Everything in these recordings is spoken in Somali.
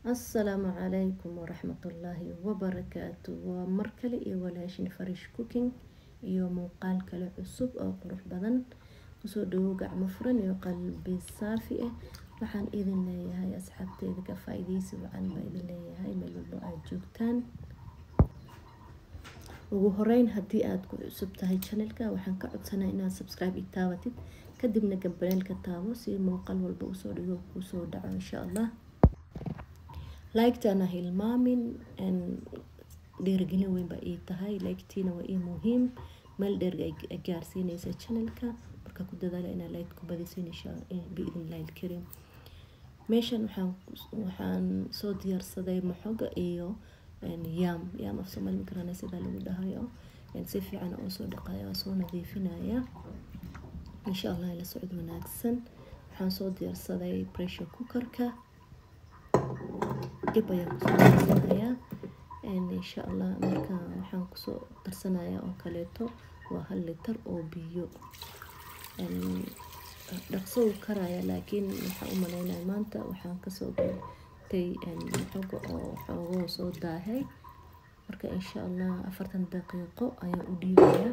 Assalaamu calaykum waraxmatullaahi wabarakaatu. Waa mar kale iyo walaashin Farish Cooking iyo muuqaal kale cusub oo qurux badan. Kusoo dhawow gacmo furan iyo qalbi saafi ah. Waxaan idin leeyahay asxaabteyda, ka faa'iidaysi wacan baa idin leeyahay meel walbo aad joogtaan. Ugu horeyn, haddii aad ku cusub tahay channelka, waxaan ka codsanaa inaad subscribe i taabatid, kadibna gambaleelka taabo si muuqaal walba usoo dhigo kusoo dhaco, insha Allah. Like-tana hilmaamin, dhiirigelin weyn baa ii tahay. Like-tiina waa ii muhiim, meel dheer ay gaarsiinaysa channelka. Marka ku dadaala inaad like ku badisiin, insha biidnillahi alkariim. Meeshan waxaan soo diyaarsaday maxoga iyo yam. Yam af Soomaali ma garanay sidaa lagu dhahayo. Si fiican oo soo dhaqaya, oo soo nadiifinaya, insha Allah. Ila socod wanaagsan. Waxaan soo diyaarsaday pressure cookerka, dib ayaan kusoo darsanayaa, insha Allah. Marka waxaan kusoo darsanayaa oo kaleeto waa 1 litar oo biyo. Dhaqso uu karaya, laakiin waxaan u maleynaya maanta waxaan kasoo gatay maxoga oo xoogoo soo daahay. Marka insha Allah 40 daqiiqo ayaan u dhiibayaa.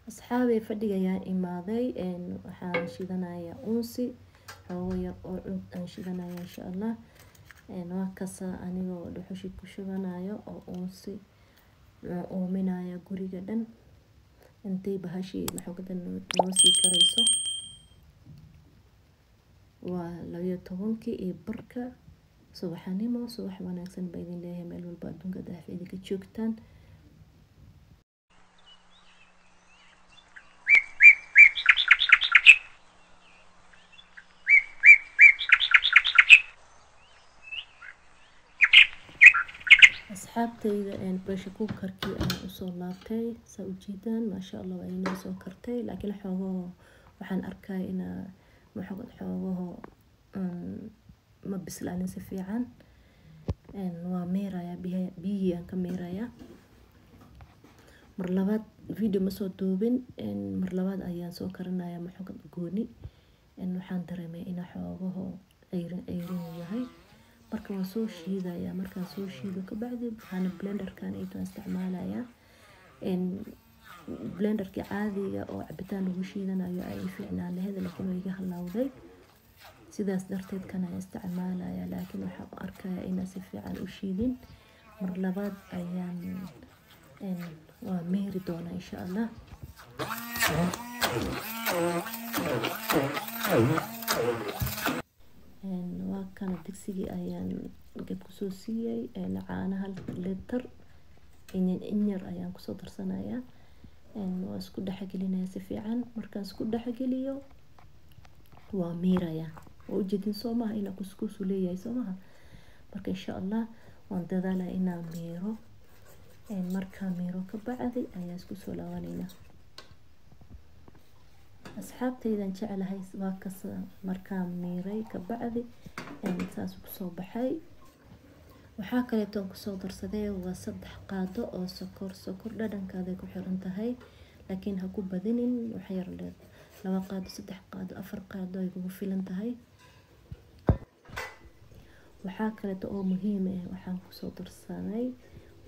Asxaabey, fadhiga ayaan imaaday. Waxaan shidanayaa unsi, xoogo yar oo cud aan shidanaya, insha Allah. Waa kasa anigoo dhuxushi ku shubanayo oo unsi uuminaya guriga dhan intay bahashii maxoogada noo sii karayso. Waa 12:30 subaxnimo. Subax wanaagsan baa idin leeyahay meel walba adduunka daaf idinka joogtaan. Asxaabtayda, pressure cookerkii ayaan usoo laabtay. Saa ujeedaan, maasha Allah, waa inoo soo kartay, laakiin xoogaho waxaan arkaya inaa maxoogad xoogaho ma bislaanin si fiican. Waa meeraya, biyihii aan ka meeraya. Mar labaad video ma soo duubin, mar labaad ayaan soo karinaya maxoogad gooni. Waxaan dareemay inaa xoogaho ceyrin ceyrin yahay, marka waan soo shiidaya. Markaan soo shiido kabacdi, waxaana blenderkan aytaan isticmaalaya. Blenderkii caadiga oo cabitaan lagu shiidanayo ay fiicnaan lahayd, laakiin way iga halawday, sidaas darteed kan ayaan isticmaalaya. Laakiin waxaan u arkaya inaan si fiican u shiidin. Mar labaad ayaan waa meeri doonaa, insha Allah. Waa kana, digsigii ayaan gab kusoo siiyey. Caano 1 litar inyar ayaan kusoo darsanayaa. Waa isku dhexgelinaya si fiican. Markaan isku dhexgeliyo, waa miiraya. Waa ujeedin, soo maha, inaa kuskuusu leeyahay, soo maha? Marka insha Allah waan dadaalaya inaan miiro. Markaa miiro ka bacdi ayaan isku soo laabaneynaa. Asxaabtaydan jeclahay, waa kas, markaan miiray ka bacdi saas kusoo baxay. Waxaa kaleetoon kusoo darsaday waa 3 qaado oo sokor. Sokor dhadhankaaday ku xiran tahay, laakiin ha ku badinin. Waxyar, 2 qaado, 3 qaado, 4 qaado ay kugu filan tahay. Waxaa kaleeto oo muhiim ah waxaan kusoo darsanay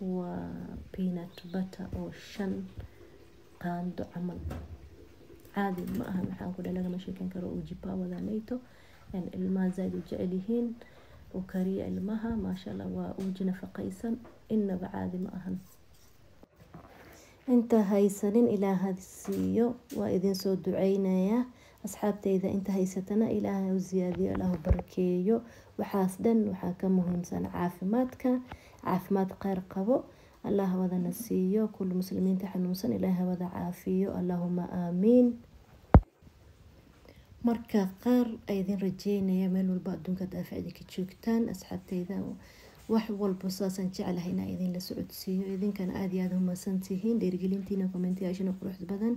waa peanut butter oo 5 qaando camal. Caadi ma ahan, waxaan ku dhahay lagama sheekeyn karo. Uji powerdanayto ilmaha zaaid u jecel yihiin. U kariya ilmaha, maasha Allah, waa uji nafaqaysan, inaba caadi ma ahan. Inta haysanin Ilaaha siiyo, waa idin soo duceynayaa asxaabteyda. Inta haysatana Ilaaha u ziyaadiyo, Ilaahu barakeeyo. Waxaas dhan waxaa ka muhiimsan caafimaadka. Caafimaad kheyr qabo Allah wadana siiyo. Kulli muslimiinta xanuunsan Ilaaha wada caafiyo, allahuma aamiin. Marka qaar ay idin rajeynaya meel walba adduunka daafacda ka joogtaan, asxaabteyda. Wax walba saasaan jeclahay inaan idinla socodsiiyo. Idinkana aada iyo aada umahadsan tihiin dhiirigelintiina, commentayaashina quruxda badan,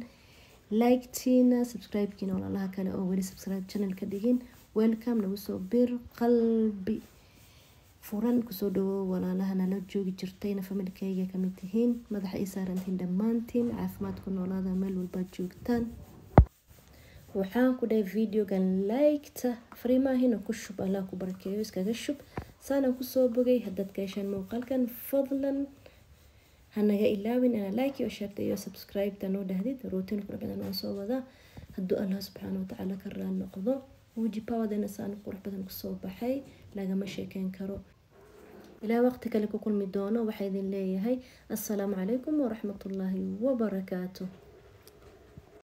like-tiina, subscribe-kiina. Walaalaha kale oo weli subscribe channel ka dhigin, welcome, nagu soo bir, qalbi furan kusoo dhawo. Walaalaha nala joogi jirtayna, familkayga kamid tihiin, madaxa ii saarantiin dhammaantiin. Caafimaad ku noolaada meel walbaad joogtaan. Waxaan ku dhahay videogan like-ta fariimaahina ku shub, Allah ku barakeeyo, iskaga shub. Saanaan kusoo bogay. Haddaad ka heshaan muuqaalkan, fadlan hanaga ilaawin inaa like iyo shareta iyo subscribe-ta noo dhahdid. Rootiin qurux badan waan soo wadaa hadduu Allah subxaana watacaala ka raal noqdo. Uji powerdeena saan qurux badan kusoo baxay, lagama sheekeyn karo. Ilaa waqti kale ku kulmi doono, waxaa idin leeyahay assalaamu calaykum waraxmatullaahi wabarakaatu.